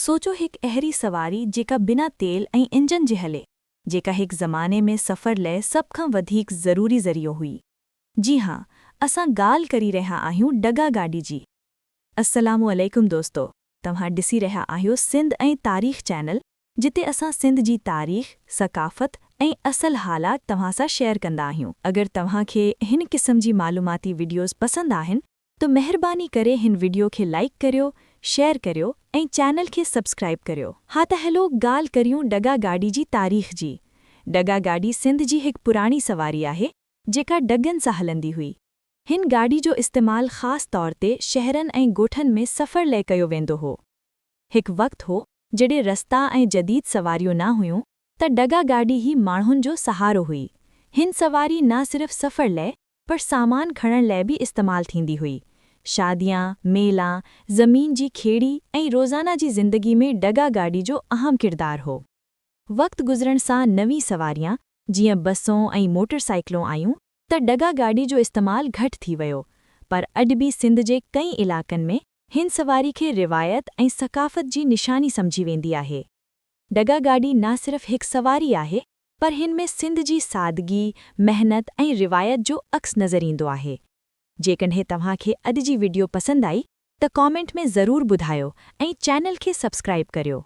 سوچو هڪ اهڙي سواري جيڪا بنا تيل ۽ انجن جي هلي، جيڪا هڪ زماني ۾ سفر لئه سڀ کان وڌيڪ ضروري ذريعو هئي. جي ها، اسان ڳالهه ڪري رهيا آهيون ڊگا گاڏي جي. السلام عليڪم دوستو، توهان ڏسي رهيا آهيو سنڌ ۽ تاريخ چينل، جتي اسان سنڌ جي تاريخ، ثقافت ۽ اصل حالات توهان سان شيئر ڪندا آهيون. اگر توهان کي هن قسم جي معلوماتي وڊيوز پسند آهن ته مهرباني ڪري هن وڊيو کي لائيڪ ڪريو، شيئر ڪريو ۽ چينل کي سبسڪرائيب ڪريو. ها ته هلو ڳالهه ڪريون ڊگا گاڏي جي تاريخ جي. ڊگا گاڏي سنڌ جي هڪ پراڻي سواري آهي، جيڪا ڊگن سان هلندي هئي. هن گاڏي جو استعمال خاص طور تي شهرن ۽ ڳوٺن ۾ سفر لئه ڪيو ويندو هو. هڪ وقت هو جڏهن رستا ۽ جديد سواريون نه هيون ته ڊگا گاڏي ئي ماڻهن جو سهارو هئي. هن سواري نه صرف سفر لئه پر سامان کڻڻ لئه به استعمال ٿيندي هئي. شاديان، ميلا، زمين جي کيڙي ۽ روزانه جي زندگي ۾ ڊگا گاڏي جو اهم ڪردار هو. وقت گذرڻ سان نوين سواريان جيئن بسون ۽ موٽر سائيڪلون آيون ته ڊگا گاڏي جو استعمال گهٽ ٿي ويو، پر اڄ به سنڌ جي ڪئين علائقن ۾ هن سواري کي روايت ۽ ثقافت جي نشاني سمجهي ويندي آهي. ڊگا گاڏي نه صرف هڪ سواري آهي، پر هن ۾ سنڌ جي سادگي، محنت ۽ روايت جو عڪس نظر ايندو آهي. جيڪڏهن توهان کي اڄ جي وڊيو پسند آئي ته ڪامينٽ ۾ ضرور ٻڌايو ۽ چينل کي سبسڪرائيب ڪريو.